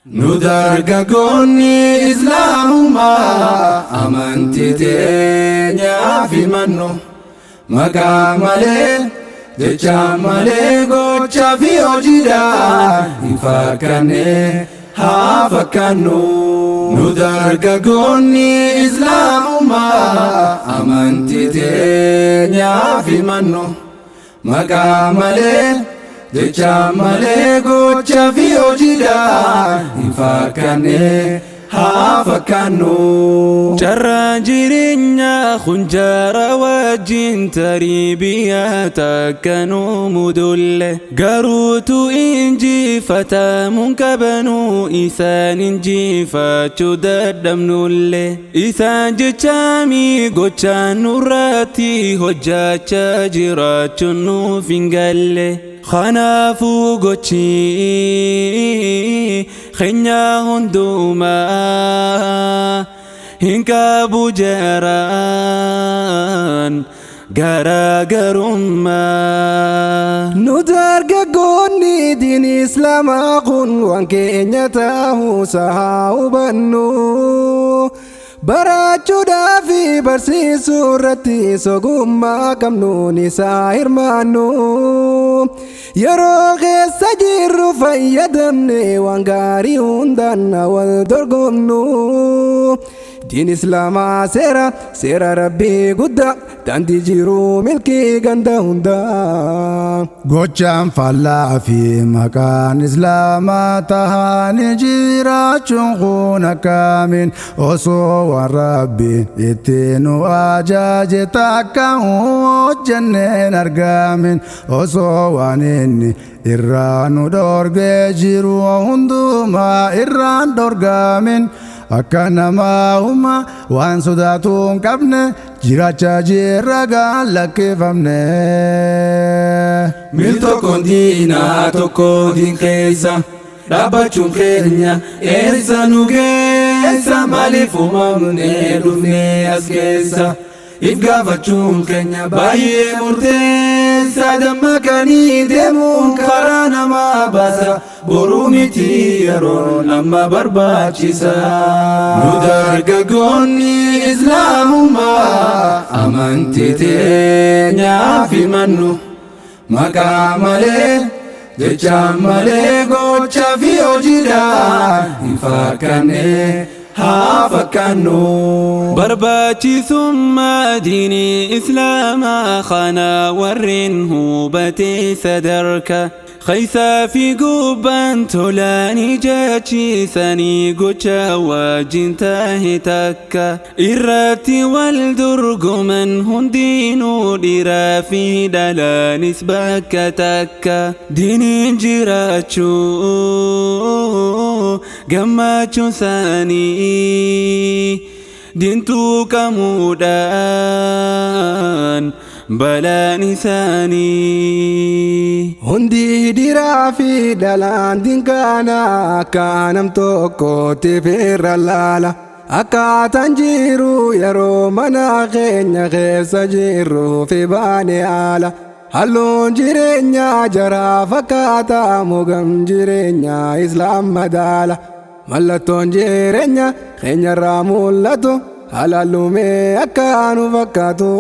Nu dargaggoonni Islaamummaa amantii teenyaaf himannu, maqaa malee, jecha malee, gochaa fi hojiidhaan hin fakkanne, haa fakkannu. Nu dargaggoonni Islaamummaa amantii teenyaaf himannu, maqaa malee, jecha malee, gocha fi hojiidhaan hin fakkanne, haa fakkannu. Carraan jireenyaa kun jaara wajjin tarii biyya takka nu mudulle, garuutu injifatamuun qabanuu isaan injifachuu dadhabnulle, isaan jechaami gochaan nurratti hojjachaa jiraachuun nuuf hin galle. Kanaafuu gochi keenya hundumaa hin qabu jaraan garaagarummaa. Nu dargaggoonni diin Islaamaa kun waan keenya ta'uusaa haa hubannu. Barachuudhaa fi barsiisuu irratti sogummaa qabnuun isaa hirmaannu. Yeroo keessa jirru fayyadamne waan gaarii hundaan wal dorgomnu. Diin Islaamaa seera, seera Rabbii guddaa, daandii jiru milkii ganda hundaa. Gochaan faallaa fi maqaan Islaamaa tahanii jiraachuun kun akkamiin, osoo waan Rabbiin itti nu ajaje takka hojjenneen argamin, osoo waan inni irraa nu dhorgee jiru hundumaa irraan dhorgamin, akka namaa huma waan sodaatu hin qabne jiraachaa jirra gaan lakkifamne. Mil tokkoon diinaa tokko diin keessa dhaabbachuun keenya eessa nu geessa? Maaliif uumamne dhufne as keessa? If gaafachuun keenya baay'ee murteessa. Dammaqanii deemuun karaa namaa baasa, boruu miti, yeroon amma barbaachisa. Nu dargaggoonni Islaamummaa amantii teenyaaf himannu, maqaa malee, jecha malee, gocha fi hojiidhaan hin fakkanne, haa fakkannu. Barbaachisummaa diinii Islaamaa kana warreen hubatee sadarka Khaysaa fi gubbaan tolaanii jechiisanii gocha wajjin tahe takka irratti wal dorgoman hundinuu, dhiiraa fi dhalaanis bakka takka diiniin jiraachuu gammachuun isaanii diintuu qamuudhaan balaan isaanii. Hundi dhiiraa fi dhalaan dinkaana akka nam tokkootti firra laala. Akkaataan jiru yeroo mana keenya keessa jirru fi baane haala. Halluun jireenyaa jaraa fakkaata, mugam jireenyaa Islaam madaala. Mallattoon jireenya keenyarraa mul'atu halaalumee akka nu fakkaatu.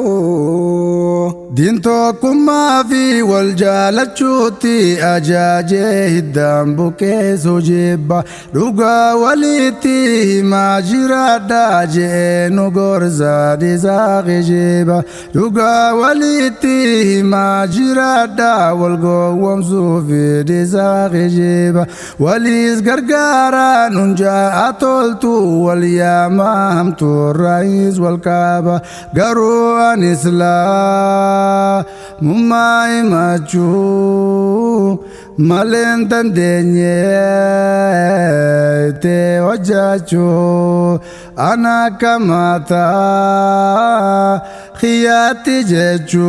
Diin tokkummaa fi wal jaalachuutti ajaajee hiddaan buqqeessu jibba, dhugaa walitti himaa jiraadha jee nu gorsa, dhiisaa kijiba. Dhugaa walitti himaa jiraadha, wal gowwomsuu fi dhiisaa kijiba. Waliis gargaara nun jaa toltu, wal yaamaa hamtu raayis wal qaba. Garuu an Islaamummaa himachuu maleen dandeenye itti hojjechuu, ana akka mataa kiyyaatti jechuu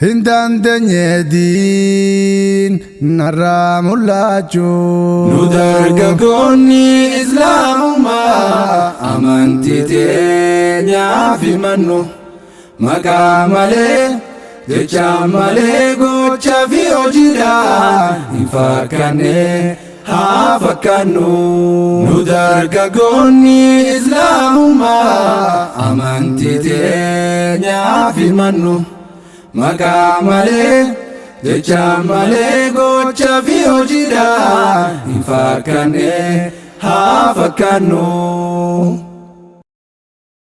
hin dandeenye, diin narraa mul'achuu. Nu dargaggoonni Islaamummaa amantii teenyaaf himannu, maqaa malee, jecha malee, gocha fi hojiidhaan hin fakkanne, haa fakkaannu. Nu dargaggoonni islaamummaa amantii teenyaaf himannu maqaa malee jecha malee gocha fi hojiidhaan hin fakkaanne haa fakkaannu.